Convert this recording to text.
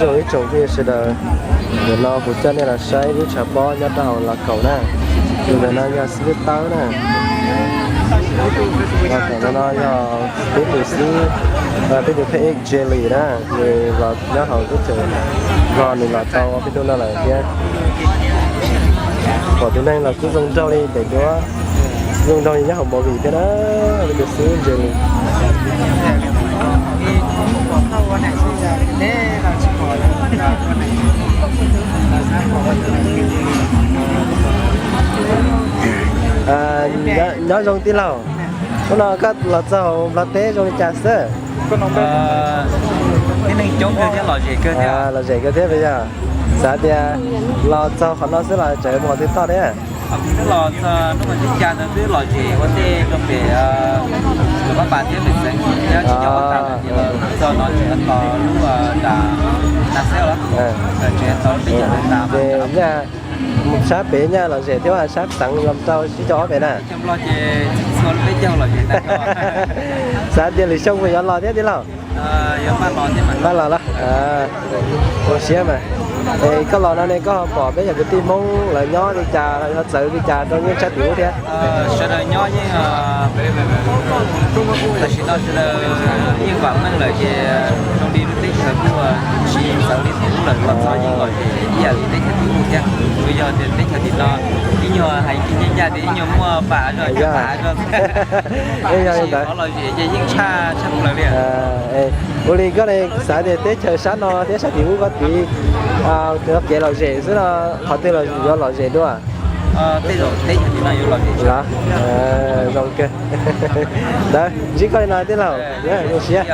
Ib tsoom phooj ywg sawv daws, ntawm no kuv coj nej los saib lub tshav pob nyob rau hauv Los Kaum na. Tus ntawm no yog xib fwb Tawb na. Los Kaum ntawm no yog peb tus xib, peb tus phab ej Jelly na, nws los nyob hauv teb chaws Nplog, nws los tau ob peb hnub no lawm thiab. Pom tus neeg los kuj zoo nraug li daim duab, zoo nraug li nyob hauv movie thiab na, peb tus xib Jelly. Nyob zoo tij laug, hnub no koj los txog Nplog teb zoo li cas xwb? Los zem kawg thiab puas yog? Xav tias los txog qhov no xwb los tseem mus qhov twg toj thiab? Los txog hnub tim cas ntawd twb los zem ua ntej rau pem Luas Paj Pas thiab pem xeev, nyob tsis nyob ua tas lawm ces los txog no tseem tos lub nram Nas Xeeb los tseem tos peb caug tas. Ces nyaj mus sab pem nyaj los zem thiab sab xeev los rau sib caug ob pem na. Ces txhua lub peb caug los zem tag nrho. Xav tias lwm xyoo puas yuav los thiab tij laug? Maj los los, zoo siab mas. Es koj los no ne koj ho pom peb cov kwv tij Hmoob lawv nyob li cas, ho txawv li cas rau yeej tshaj tim ub thiab? Sawv daws nyob yeej, tam sim no sawv daws yeej vam meej lawm ces zoo li lub teb chaws kuj tsis txawv li tim ub lawm, los txog yeej lom zem ib yam li teb chaws tim ub thiab. Tsuas yog tias teb chaws tim no ib nyuag hais ncaj ncaj tias ib nyuag muaj pas zog caj pas zog, los zem ces yeej tshaj tshaj plaws li. Ua li koj ne xav tias teb chaws sab no thiab sab tim ub koj tiv kev lom zem xwb no, qhov twg yuav lom zem dua? Los, zoo kawg. Ntawd ntsib koj li no tij laug, zoo siab.